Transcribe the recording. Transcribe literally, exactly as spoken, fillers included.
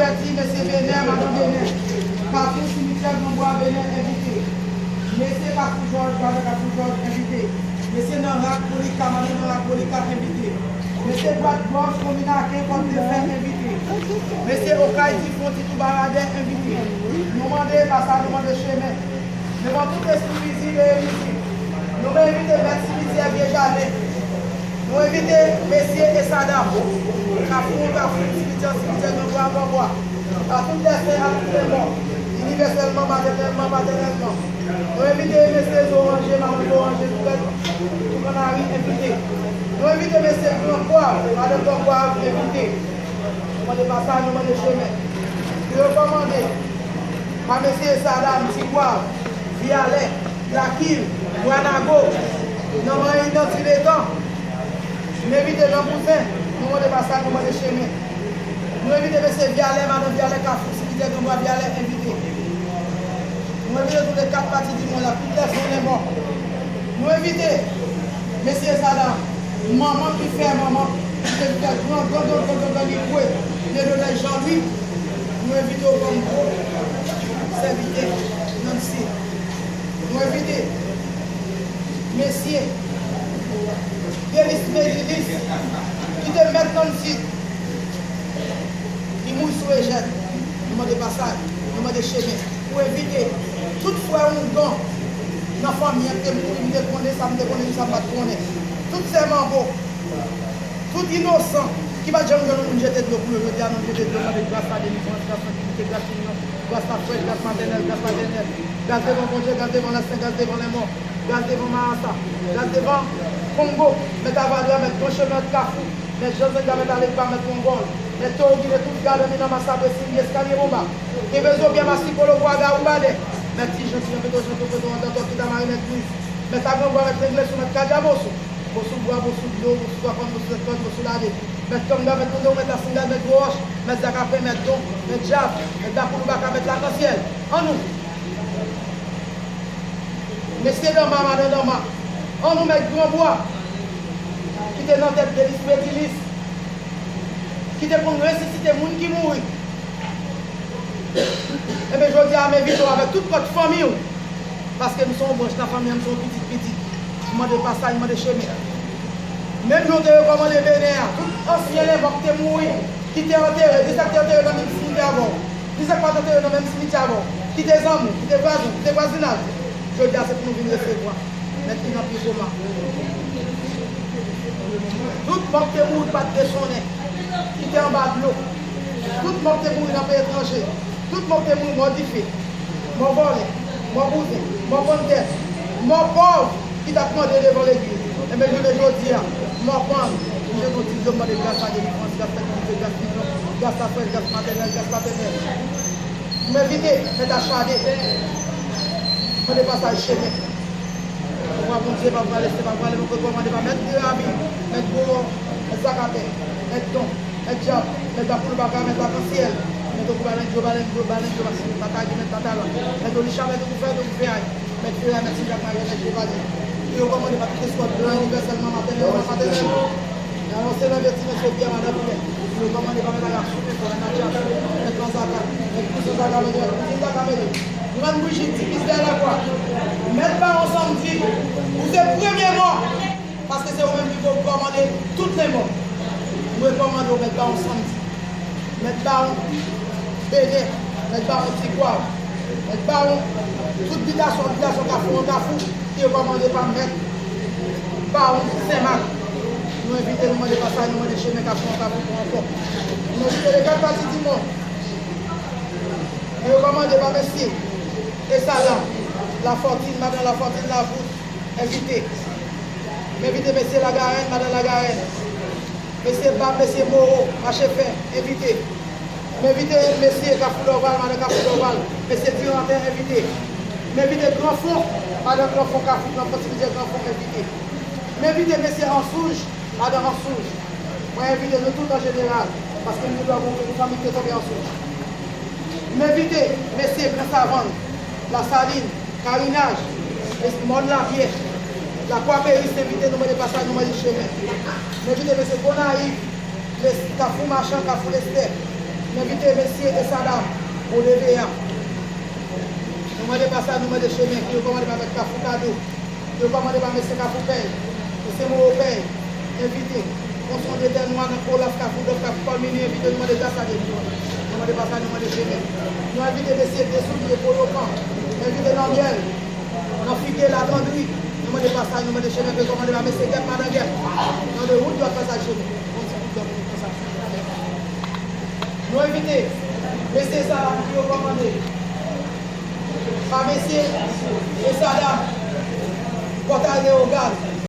Pèdi, mesye Benè, madan Benè. Kafou, simityè, Granbwa, Benè, envite. Mesye Kafou Jòj, madan Kafou Jòj, envite. Mesye Nanrak, Polika, madan Nanrak, Polika, envite. Mesye Bwat Gòj, Komin Aken, Kòt de Fè, envite. Mesye Okay, Difon, Titouba, Radè, envite. Nou mande pasa, nou mande chemen. Devan tout lespri vizib e envizib, nou envite mèt simityè Vye Jaden. Nou envite mesye Esadam, Kafou an Kafou, simityè an simityè, Granbwa an Granbwa, a tout lèsen, a tout lèmò, inivèsèlman, matènèlman, patènèlman. Nou envite mesye Zoranje, madan Zoranje, Toukan, Toukan Mari, envite. Nou envite mesye Gran Kwav, madan Gran Kwav, envite. Nou mande pasaj, nou mande chemen. Yo kòmande pa mesye Sadam, Ti Kwav, Vyalè, Lakil, Bwa Nago, nan Manyen, nan Ti Letan. Nou envite Lanbouzen, nou mande pasaj, nou mande chemen. Nou envite mesye Vyalè, madan Vyalè, Kafou, simityè Granbwa, Vyalè, envite. Nou envite tout lè kat pati di mond la, tout lè zòn lè mò. Nou envite mesye Sadam, manman ki fè manman, ki te fè gran, gran, gran, gran, gran, gran Libwe, Leonèl Jean Louis. Nou envite w kòm gwo sèvitè Nancy. Nou envite mesye Delis Medilis, ki te mèt Nancy. Li mouri sou Ejèn. Nou mande pasaj, nou mande chemen. Pou envite tout frè oungan nan fanmi an ki te mouri, m te konnen sa, m te konnen sa, m pa t konnen. Tout sè manbo, tout inosan ki pa t janm jwenn yon moun jete dlo pou yo, jodi a nou jete dlo, mande gras la, delivrans, gras la, sekirite, gras inyon, gras la frèch, gras matènèl, gras patènèl, gras devan Bondye, gras devan lèsen, gras devan lèmò, gras devan Marasa, gras devan Kongo, mèt Avadra, mèt Gran Chemen, mèt Kafou, mèt Jan Zengda, mèt Alegba, mèt Wongòl, mèt Tewo Ginen, tout gad anni nan Masabre, Sindi, Eskalye Bonba, Kenbe Zobya, Masikolo, Gwaga, Woubadè, mèt Ti Jan, Ti Jan Petwo, Jan Petwo, Petwo, Andan, Tòti, Tamari, mèt Gwiz, mèt Agranbwa, mèt Lenglesou, mèt Kadya Bosou, Bosou Bwa, Bosou Dlo, Bosou Twakòn, Bosou Sètkòn, Bosou Lave, mèt Kanga, mèt Tondon, mèt Lasingad, mèt Gwo Wòch, mèt Zakapen, mèt Don, mèt Djab, mèt Bakoulou Baka, mèt Lakansyèl. Annou mesye Danma, madan Danma, annou mèt Granbwa, ki te nan tèt Delis Medilis, ki te konn resisite moun ki mouri. Ebyen, jodi a, m envite w avèk tout kòt fanmi w, paske m se yon branch nan fanmi an, m se yon pitit pitit. M mande pasaj, m mande chemen. Menm jan w te rekòmande Benè a, tout ansyen lèmò ki te mouri, ki te antere, di sa k te antere nan menm simityè avè w, di sa k pa t antere nan menm simityè avè w, ki te zanmi w, ki te vwazen w, ki te vwazinaj, jodi a se pou nou vin resevwa. Mèt ki nan pye koma. Tout mò k te mouri pa t desonnen, ki te anba dlo. Tout mò k te mouri nan peyi etranje. Tout mò k te mouri mò dife, mò vòlè, mò bouzen, mò panntèt, mò pòv ki t ap mande devan legliz. Enben, jounen jodi a, mò pann, m jete yon ti dlo, m mande gras la, delivrans, gras la, sekirite, gras la, gras la frèch, gras matènèl, gras patènèl. M envite mèt Achade, mande pasaj chemen. Pouvwa Bondye pa prale, se pa prale, nou rekòmande pa mèt Derabi, mèt Gwo Wòch, mèt Zakatè, mèt Don, mèt Djab, mèt Bakoulou Baka, mèt Lakansyèl, mèt Ogou Balendjo, Balendjo, Balendjo, Masin, Tata Gi, mèt Tata Lwa, mèt Olicha, mèt Ogou Fè, Ogou Fè, mèt Fera, mèt Sindak Marye, mèt Jevali. Yo kòmande pa tout espwa blan inivèsèlman, matènèlman. Nan non Senyè Beti, mesye Pyè, madan Pyè, nou kòmande pa mèt Aga Soupe, fò mèt Atya Soupe, mèt Manzaka, mèt Kouzen Zaka Mele, mèt Kouzin Zaka Mele, Grann Brijit, Ti Pis Dèyè Lakwa, mèt Bawon Sanmdi, ou se premye mò, paske se ou menm ki pou kòmande tout lèmò. Nou rekòmande w, mèt Bawon Sanmdi. Mèt Bawon Benè, mèt Bawon Ti Kwav, mèt Bawon tout bitasyon, bitasyon Kafou an Kafou, ki rekòmande pa mèt Bawon Senmak. Nou envite, nou mande pasaj, nou mande chemen Kafou an Kafou pou ankò. Nou envite lekat pati di mond. Nou rekòmande pa mesye Esadan, Lafòtin, madan Lafòtin, Lavout, envite. M envite mesye Lagarèn, madan Lagarèn. Mesye Bab, mesye Mowo, Machefè, envite. M envite mesye Kafou Dòval, madan Kafou Dòval, mesye Diranten, envite. M envite Granfon, madan Granfon, Kafou Granfon, Simityè Granfon, envite. M envite mesye Ansouj, madan Ansouj. Mwen envite nou tout an jeneral, paske m gen dwa gon fanmi ki te tonbe Ansouj. M envite mesye Gran Savann, Lasalin, Karinaj, Mòn Lapyè, Lakwa Peris, envite nou mande pasaj, nou mande chemen. M envite mesye Gonayiv, Kafou Machan, Kafou Lestè. Nou envite mesye e sa dam pou leve a. Nou mande pasaj, nou mande chemen ki rekòmande pa mèt Kafou Kadou, ki rekòmande pa mesye Kafou Pèy, mesye Mowo Pèy, envite. Konson de tè nwa nan Kolas, Kafou Dòf, Kafou Kòmini, envite, nou mande pasaj. Nou mande pasaj, nou mande chemen. Nou envite mesye Desoulye, Poyokan, envite Nannyèl, nan Figye Latandri, nou mande pasaj, nou mande chemen, ki rekòmande pa mesye Gèp, madan Gèp. Nan de wout, dwat pasaj chemen. Yon ti kout dwèt pou nou konsa. Nou envite mesye sa ki rekòmande pa mesye e sa dam Pòtay Leyogàn,